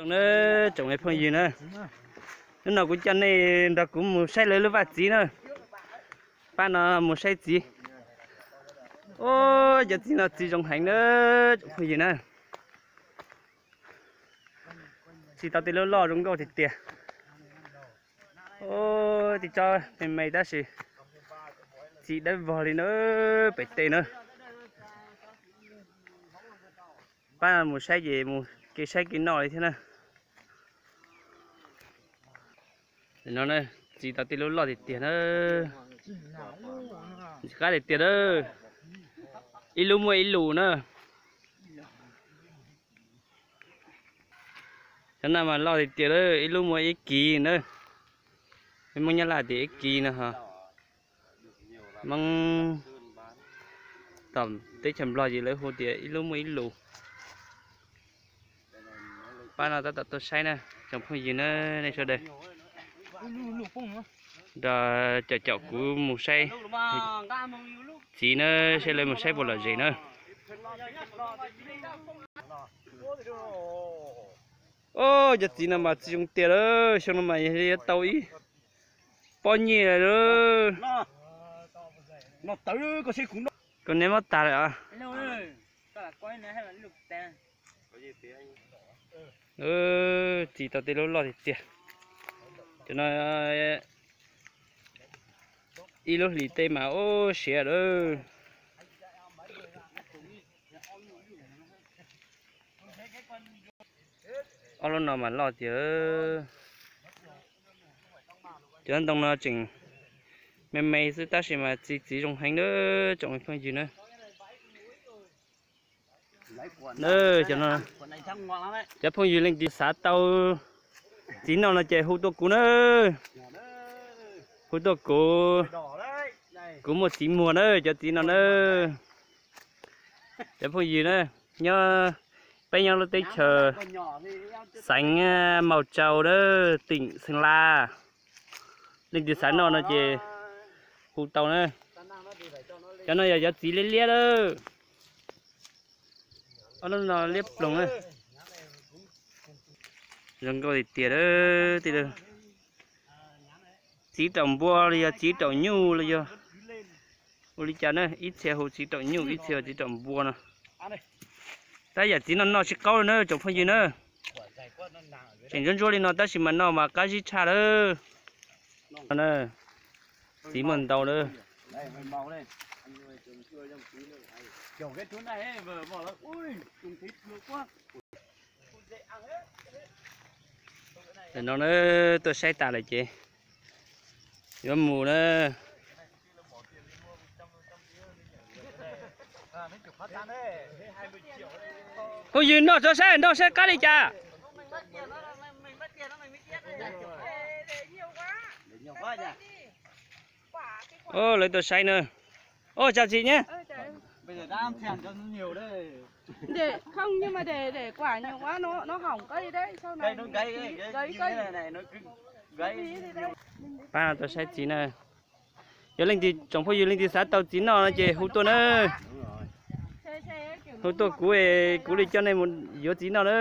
Na, tsoom phooj ywg na, hnub no kuv coj nej nrog kuv mus saib lawv lub vaj txiv na. Pab no mus saib txiv. Ua, cov txiv no txiv zoo heev na, tsoom phooj ywg na. Txiv tau tej lub loj zoo nkauj tiag tiag. Ua, tej tsob me me tab sis txiv dawb vog li na, pem tej na. Pab mus saib ces mus kev saib kev noj li thiab na. No txiv tau tej lub loj tiag tiag na. Ntxim qab tiag tiag na. Ib lub muaj ib lus na. Cov no mas loj tiag tiag na, ib lub muaj ib kis na. Peb Hmoob Nyab Laj tias ib kis no ho. Hmoob tom teb chaws Nplog ces lawv hu tias ib lub muaj ib lus. Pab no tab tom tuaj saib na, tsoom phooj ywg na, nej sawv daws nrog caum caum kuv mus saib txiv na, saib lawv mus saib puas lom zem na. Ua, cov txiv no mas txiv zoo tiag lawm, xyoo no mas yog li yuav tau ib pob nyiaj lawm. Koj neb mob tag lawm. Txiv tau tej lub loj tiag tiag. Cov no ib lub hlis tej mas ua siav lawm. Ob lub no mas loj tiag. Cov ntoo no tseem me me xwb tab sis mas txiv txiv zoo heev na, tsoom phooj ywg na. Cov phooj ywg leej twg xav tau txiv noj no ces hu tuaj kuv na. Hu tuaj kuv, kuv muaj txiv muag na, cov txiv no na. Cov phooj ywg na, nyob, peb nyob lub teb chaws xeev Mauv Tsau na, tỉnh Sơn La. Leej twg xav noj no ces hu tau na. Cov no yog cov txiv liab liab lawm. Ob lub no liab ploog na. Zoo nkauj tiag tiag. Txiv raum npua los yog txiv raum nyuj los yog ua li cas na, ib txhia hu txiv raum nyuj, ib txhia hu txiv raum npua no. Tab yam txiv no noj tsis qaub li na tsoom phooj ywg na. Tseem ntsuab ntsuab li no tab sis mas noj mas qab zib tshaj lawm. Txiv muaj ntau lawm. Tam no na, tuaj saib tas lawm ces yuav mus na. Phooj ywg noj tso saib, noj saib qab li cas. Lawv tuaj saib na. Ua, chào chị nhé. Pab tuaj saib txiv na. Yog leej twg, tsoom phooj ywg leej twg xav tau txiv noj no ces hu tuaj na. Hu tuaj kuv, kuv li coj nej mus yuav txiv noj na.